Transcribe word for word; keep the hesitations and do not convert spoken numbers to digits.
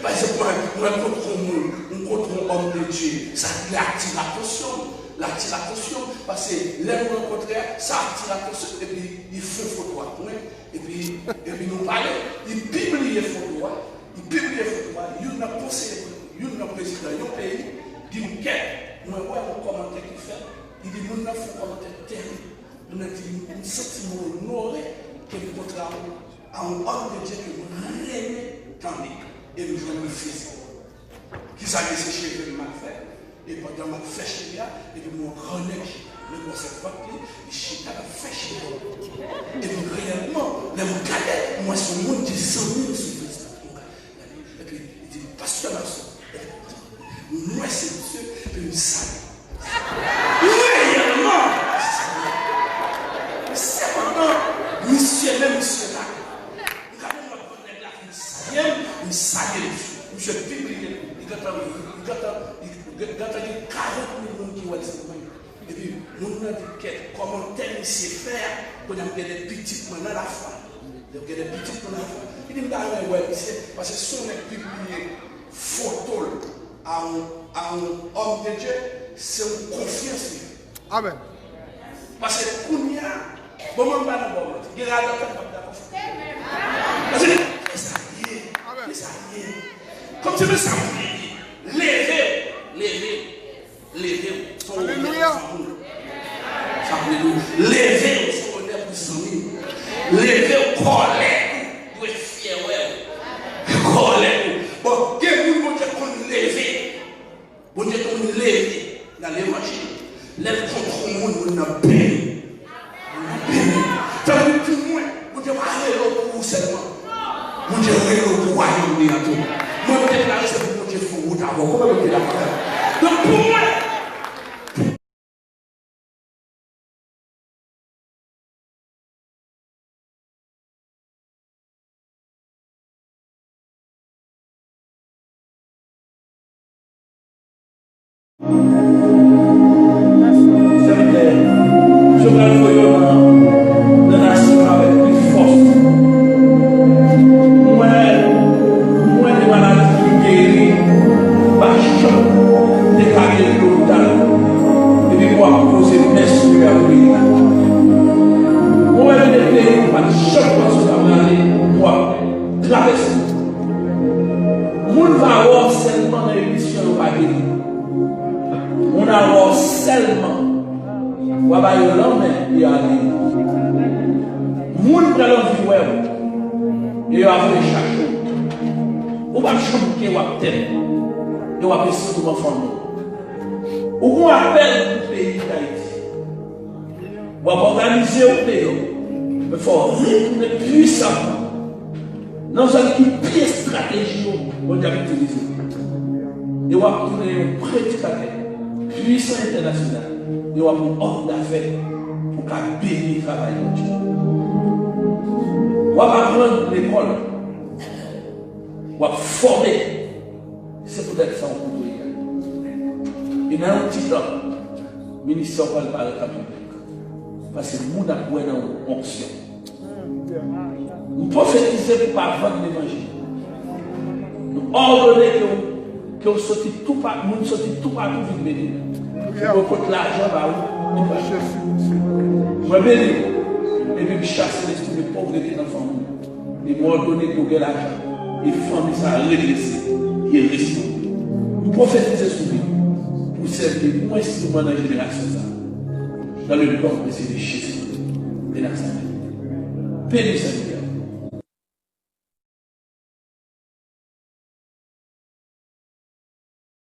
Pa egzanp, mwen, mwen rankontre yon moun, mwen rankontre yon òm de Dye, sa l atire atansyon m, l atire atansyon m, paske lè nou rankontre a, sa atire atansyon m, epi li fè yon foto ak mwen, epi, epi nou pale, li pibliye foto a, li pibliye foto a, youn nan konseye, youn nan prezidan yon peyi, di m, kèt, mwen wè yon kòmantè ki fèt, li di moun nan fè yon kòmantè terib. Moun nan di, m santi m onore ke m kontre a yon, a yon òm de Dye ke mwen renmen tande e m jwenn li fizik. Kisa ke se cheve m mal fè? E pandan m ap fè cheve a, epi m wè yon gran nèg chita nan gwosè vant li, li chita l ap fè cheve m. Epi reyèlman, lè m gade, m wè se yon moun ki zanmi m sou Facebook. Epi li di m, pastè Marceau, m wè se misye, epi m salye. Reyèlman, sepandan, misye menm, misye pa. M gade m wè grann nèg la vin salye m, m salye misye. Misye pibliye l, li gentan, li gentan, li gentan gen karant mil moun ki wè l sèlman. Epi moun nan di, kèt, kòmantè misye fè a, kounye a m gen de pitit mwen nan lafwa. Lè m gen de pitit mwen nan lafwa. Li di m ta renmen wè misye, paske si yon nèg pibliye foto l a yon, a yon òm de Dye, se yon konfyans li fè. Amèn. Paske kounye a, bon, mwen m pa nan bò manti. Gen radòtè k p ap dakò fè. Paske, kisa l ye? Kisa l ye? Kòmsi men sa m vle di. Leve w, leve w. Leve w, se yon onè pou fanmi w. Alelouya. Leve w, se yon onè pou zanmi w. Leve w, kòlèg ou dwe fyè wè w. Kòlèg ou. Bon, gen moun Bondye konn leve. Bondye konn leve nan levanjil. Lè l kontre yon moun, moun nan beni. Sa vle di pou mwen, Bondye pa rele w pou ou sèlman. Bondye rele w pou wayòm li an tou. Mwen, m deklare se pou Bondye fè wout avè w. Konbyen moun ki dakò avè m? Donk, pou mwen, Sèvitè, Bondye pral voye yo nan, nan nasyon avèk plis fòs. Mwen, mwen gen maladi ki geri, m pa janm te ka geri lopital. Epi pou w ap poze men sou peyi a. Mwen gen de peyi ou pa t janm panse w ta prale pou w ap travèse. Moun va wè w sèlman nan emisyon yo pa geri. Moun a wè w sèlman. W a ba yo lanmen, yo ale. Moun pral anvi wè w. E yo ap vle chache w. Ou p ap janm gen w ap tèt. E w ap eseye w anfòm. Ou gon apèl pou peyi Dayiti. W ap òganize w deyò. Men fò w retounen pwisamman nan zòn ki pi estrateji yo Bondye ap itilize. E w ap tounen yon predikatè pwisan entènasyonal. E w ap yon òm dafè pou ka beni travay Bondye. W ap aprann lekòl. W ap fòme. Se poutèt sa w koute a. E nan yon ti tan, ministè w pral parèt an piblik. Paske moun ap wè nan ou onksyon. M pwofetize pou pa vann levanjil. M òdone ke w, ke w soti toupa, moun soti toupatou vin beni w. Pou yo pot lajan ba ou, li pa. Mwen beni w. Epi m chase lespri de povrete nan fanmi w. E m òdone pou gen lajan. E fanmi sa a redrese. E restoure. M pwofetize sou vi w. Pou w sèvi de bon enstriman nan jenerasyon sa a. Dans le nom de Jésus de Nazareth. Beni sèvitè.